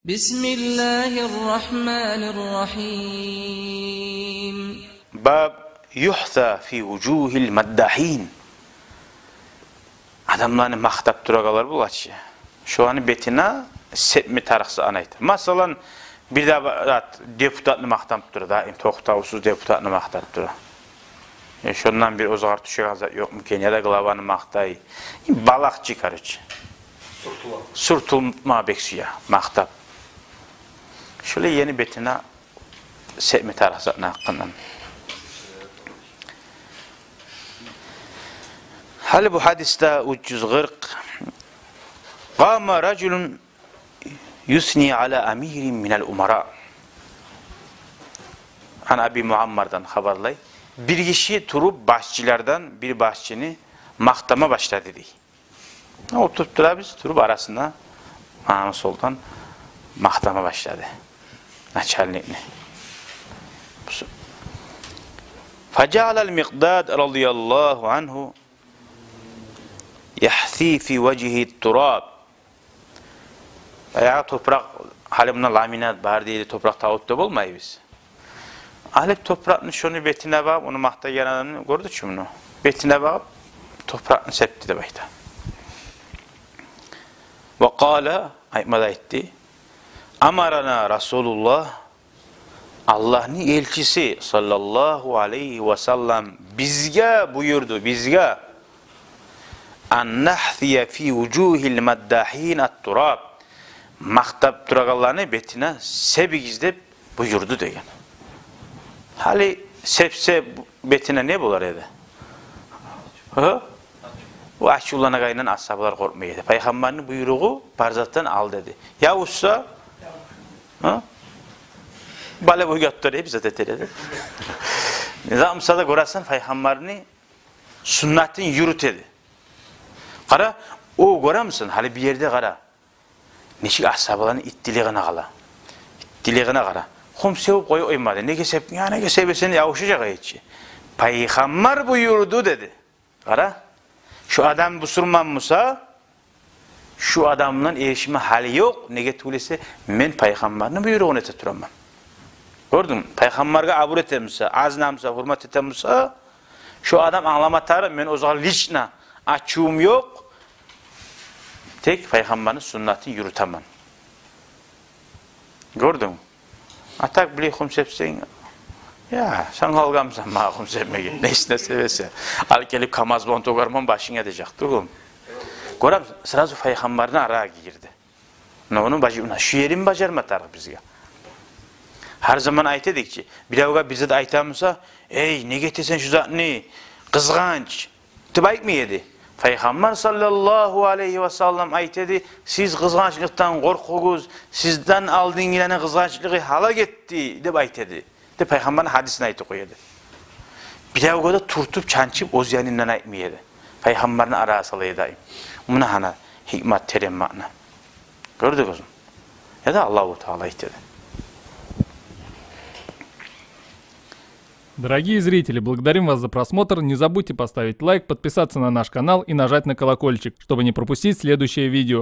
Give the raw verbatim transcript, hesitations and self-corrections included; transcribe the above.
بسم الله الرحمن الرحيم. باب يحثى في وجوه المداحين. Адамланы макътап турагъанлар бола чы, шоланы бетине сепме тарыкъ затны айта. Масала, бир де депутатны макътап тура, даим токътавсуз депутатны макътап тура. Э, шондан бир оьзюне тюшеген зат ёкъму экен, яда главаны макътай. Балагь чы, короче. Сюртюлме. Сюртюлме бек сюе, макътап. Шолай ени бетине сепме тарыкъ затны гьакъындан. Гьали бу гьадисде уьч юз къыркъ. قام رجل يثني على أمير من الأمراء. Ан Аби Муаммардан хабарлай. Бир гиши туруп, башчылардан бир башчыны макътама башлады, дей. Олтуруп турабыз, туруп арасында магъа солдан макътама башлады начальникни. فجعل المقداد رضي الله عنه يحثي في وجهه التراب. Баягъы топуракъ, гьали мунда ламинат бар дейди, топуракъ табып да болмайбыз. Алып топуракъны шону бетине багъып, ону макътайгъан адамны гёрдю чю муну. Бетине багъып топуракъны сепди деп айта. وقال, айтма да айтды: أمرنا رسول الله, Аллагьны элчиси саллаллагьу алайгьи ва саллам бизге буюрду, бизге, أن نحثي في وجوه المداحين التراب. Макътап турагъанланы бетине себигиз деп буюрду деген. Гьали сепсе бетине не болар эди? Гьы? О ачувланагъанындан асгьабалар къоркъмай эди. Пайхаммарны буйругъу бар затдан ал деди. Я узса, гьы? Бале буйгатдыр, гьеп зат этер эди. Не зат буса да гёресен, пайхаммарны суннатын юрютеди. Къара, о, гёремисен, гьали бир ерде къара. Нечик асгьабаланы иттилигине къара. Иттилигине къара. Хум севуп къоюп къоймады. Неге сеп-, я неге себесен, явушажакъ эди чи. Пайхаммар буюрду деди. Къара. Шу адам бусурман буса, шу адамдан эришме гьали ёкъ. Неге тюгюл эсе, мен пайхаммарны буйругъун эте тураман. Гёрдюнгмю? Пайхаммаргъа абур этемиса, аз-намса, гьюрмет этемиса, шу адам англама тарыкъ, мен оьзюне лично ачувум ёкъ. Тек пайхаммарны суннатын юрютемен. Гёрдюнгмю? А так, билей, хум сепсенг, я, сен къалгъанмысан магъа хум сепмеге? Не ишине себесен? Ал гелип КамАЗ булан тёгермен башынга дежек тюгюлмю? Гёремисен, сразу пайхаммарны арагъа гирди. Муна ону бажы-, муна шу ерин бажарма тарыкъ бизге. Гьар заман айта эдик чи, биревге бир зат айтамыса, эй, неге этесен шу затны, къызгъанч, деп айтмай эди. Пайхаммар саллаллагьу алайгьи ва саллам айта эди: «Сиз къызгъанчлыкъдан къоркъугъуз, сизден алдынгъыланы къызгъанчлыгъы гьалак этди», — деп айта эди. Деп пайхаммарны гьадисин айтып къоя эди. Биревге де тюртюп, чанчып, оьз янындан айтмай эди. Пайхаммарны арагъа сала эди даим. Муна гьана гьикмат, терен маъна. Гёрдюгюзмю? Яда Аллагьу Таала айта эди. Дорогие зрители, благодарим вас за просмотр. Не забудьте поставить лайк, подписаться на наш канал и нажать на колокольчик, чтобы не пропустить следующее видео.